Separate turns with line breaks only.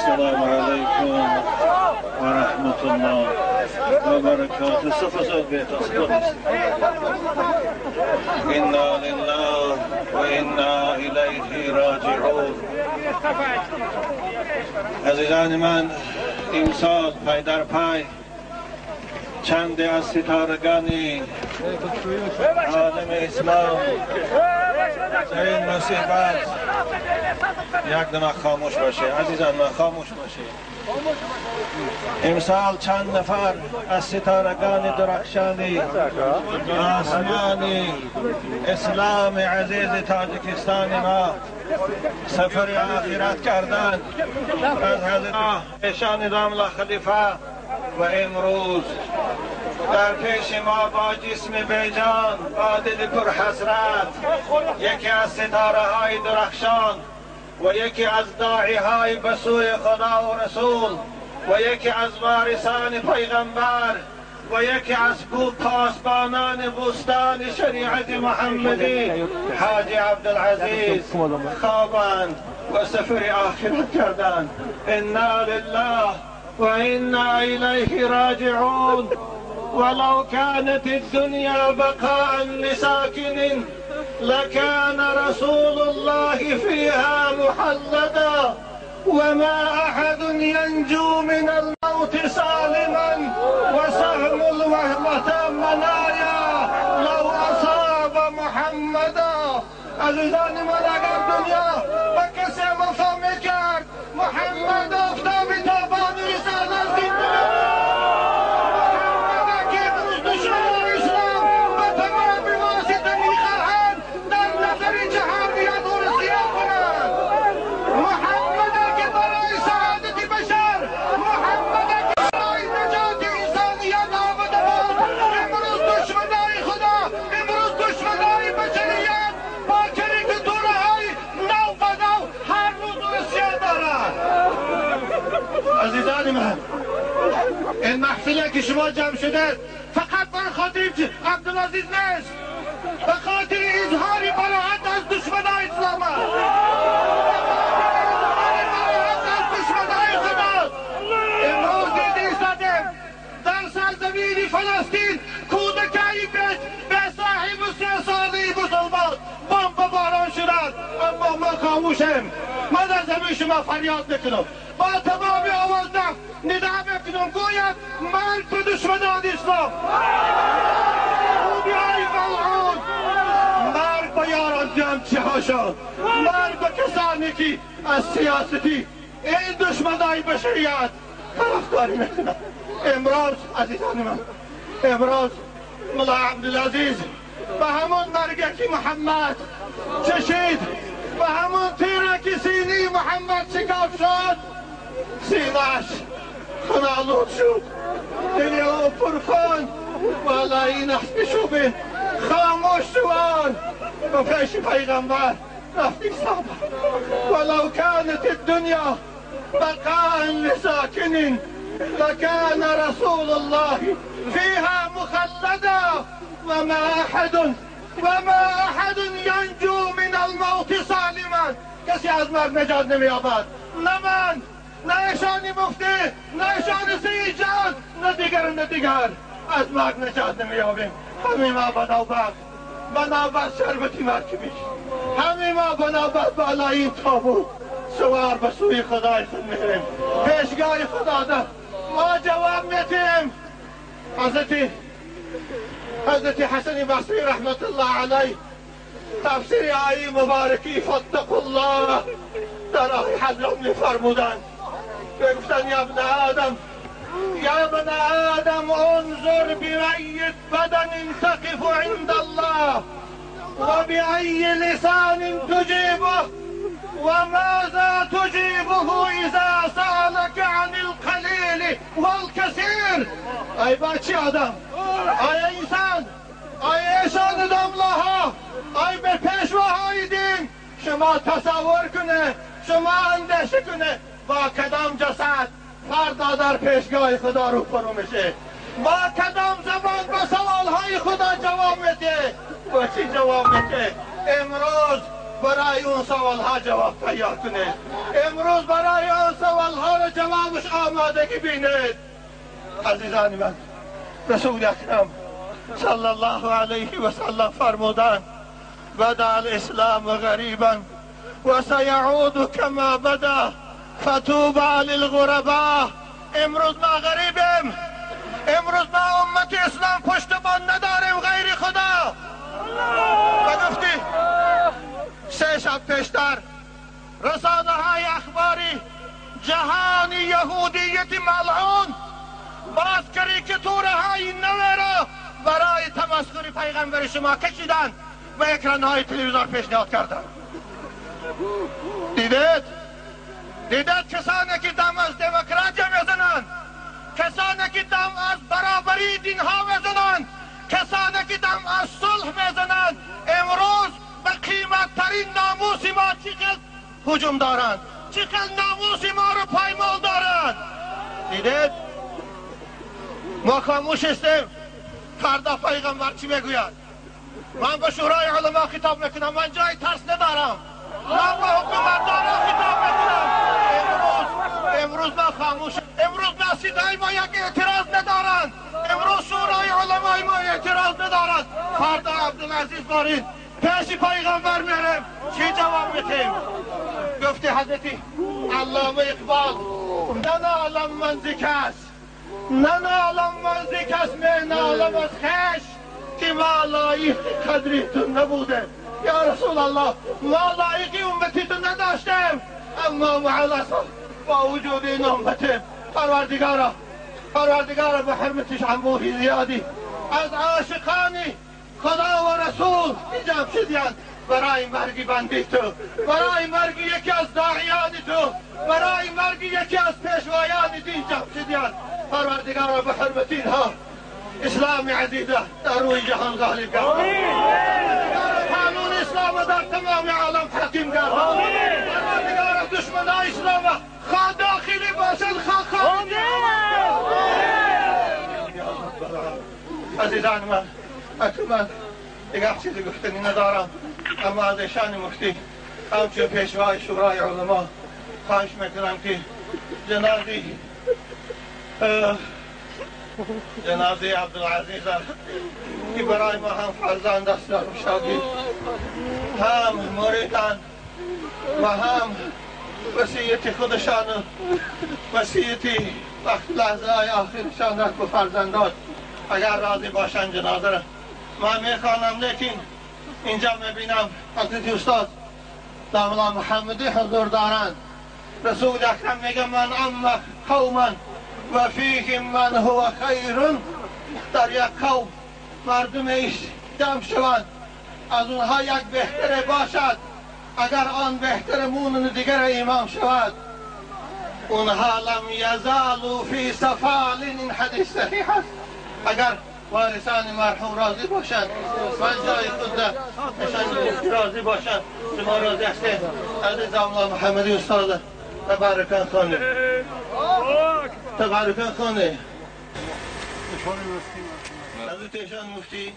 السلام علیکم و رحمت الله و برکاته. انا لله و انا الیه راجعون. عزیزان من، امسال پای در پای چند از ستارگان عالم اسلام در این مصیبت یک دم خاموش باشه. عزیزان من خاموش باشه. امسال چند نفر از ستارگان درخشانی آسمانی اسلام عزیز تاجیکستان ما سفر آخرت کردند. از حضرت ایشان داملا خلیفه و امروز در پیش ما با جسم بیجان، با دل پرحسرت، یکی از ستاره های درخشان و یکی از داعی های به سوی خدا و رسول و یکی از وارثان پیغمبر و یکی از پاسبانان بستان شریعت محمدی حاجی عبدالعزیز خوابند و سفر آخرت کردند. انا لله و انا الیه راجعون. ولو كانت الدنيا بقاء لساكن لكان رسول الله فيها محلدا، وما أحد ينجو من الموت سالما، وسهم الوهمة منايا لو أصاب محمدا. عزیزان من، اگر دنیا به کسی وفا میکرد، محمد آفتاب تابان رسالت عزیزان من، این محفله که شما جمع شده فقط برای خاطر عبدالعزیز نیست، به خاطر اظهار براعت از دشمنای اسلام است، به خاطر اظهار براعت از دشمنای خداست. امروز دیده ایستادیم در سرزمین فلسطین کودکایی به صاحب 3 ساله مسلمان بمب باران شدند، اما ما خاموشیم. من از همه شما فریاد میکنم، با تمام آواز ندا میکنم، گویم مرگ به دشمنان اسلام، یهودیهای ملعون، مرگ به یاران جمچه هاشان، مرگ به کسانی که از سیاستی این دشمنای بشریت طرفداری میکنند. امروز عزیزان من، امروز ملا عبدالعزیز به همون مرگی که محمد چشید، به همون تیره که سینی محمد شکاف شد، سینه‌اش خون‌آلود شد، دل او پرخون بالای نفت شوبه خاموش شوان به پیش پیغمبر رفت ایستاد. ولو كانت الدنيا بقاء لساكن لكان رسول الله فيها مخلدا، وما احد ينجو من الموت سالما. کسی از مرگ نجات نمی‌یابد، نه من، نه ایشان مفتی، نه ایشان سیجان، نه دیگر نه دیگر. از مرگ نجات نمی‌یابیم. همه ما به نوبت شربتی مرگ میشیم، همه ما به نوبت بالای این تابوت سوار به سوی خدای خود میریم. پیشگاه خدا ده ما جواب میتیم. حضرت حسن بصری رحمت الله علیه تفسیر آیه مبارکی فاتقوا الله در آیه حضرت میفرمودند، گفتند یا ابن آدم، یا ابن آدم انظر بأي بدن تقف عند الله وبأي لسان تجيبه وماذا تجيبه إذا سألك عن القليل والكثير. ای بچه آدم، ای انسان، ای ایشان داملاها، ای به پیشواهای دین، شما تصور کنه، شما اندیشه کنه با کدام جسد فردا در پیشگاه خدا رو پرو میشه، با کدام زبان به سوالهای خدا جواب میده و چی جواب میده. امروز برای اون سوالها جواب تیار کنه، امروز برای اون سوالها به جوابش آمادگی بینید. عزیزان من، رسول اکرم صلی الله علیه و سلم فرمودند بدا الاسلام غریبا و سیعود کما بدا فطوبی للغربا. امروز ما غریبیم، امروز ما امت اسلام پشتبان نداریم غیر خدا. و گفتی 3 شب پیشتر رسانه های اخباری جهان یهودیت ملعون باز کاریکاتورهای نو را برای تمسخر پیغمبر شما کشیدند و اکران های تلویزیون پیشنهاد کردند. دیدید؟ دیدید کسانی که دم از دموکراتی میزنند، کسانی که دم از برابری دینها میزنند، کسانی که دم از صلح میزنند، امروز به قیمت ترین ناموس ما چقدر هجوم دارند، چقدر ناموس ما رو پایمال دارند. دیدید؟ ما خاموش هستیم. فردا پیغمبر چی میگوید؟ من به شورای علما خطاب میکنم، من جای ترس ندارم. من به حکومتداران خطاب میکنم. امروز ما خاموش، امروز مسجدهای ما یک اعتراض ندارند، امروز شورای علمای ما اعتراض ندارند. فردا عبدالعزیز بارید پیش پیغمبر میرم، چی جواب میتیم؟ گفته حضرت علامه اقبال ننالم من ز کس، ننالم من ز کس، نالم از خویش که ما لایق قدری تو نبوده. یا رسول الله ما لایق امتی تو نداشتیم، اما مع الاسف با وجود این امتیم. پروردگارا، پروردگارا به حرمتش انبوهی زیادی از عاشقانی خدا و رسول جمع شدیند برای مرگ بندی تو، برای مرگ یکی از داعیان تو، برای مرگ یکی از پیشوایان دین جمع شدیند. پروردگارا به حرمت اینها اسلام عزیزه در روی جهان غالب گردان. قانون اسلام در تمام عالم حاکم گردان. پروردگارا دشمنان اسلام خواه داخلی باشد خواه خارجی. عزیزان من، من دیگر چیزی گفتنی ندارم، اما از ایشان مفتی همچون پیشوای شورای علما خواهش میکنم که جنازه عبدالعزیز که برای ما هم فرزند است، شاگرد هم مریدان و هم وصیت خودشان و وصیت وقت لحظه های آخرشان را به فرزندان اگر راضی باشند جنازه را من میخوانم. لیکن اینجا میبینم حضرت استاد داملا محمدی حضور دارند. رسول اکرم میگه من عم قوما و فیهم من هو خیر، در یک قوم مردم ایش جمع شوند از اونها یک بهتر باشد، اگر آن بهتر مون دیگر امام شود، اونها لم یزالوا فی سفال. این حدیث صحیح است. اگر وارثان مرحوم راضی باشند، من جای خود نشان راضی باشند، شما راضی هستید. عزیز الله محمدی استاد تبارکان خانه، تبارکان خانه، حضرت ایشان مفتی.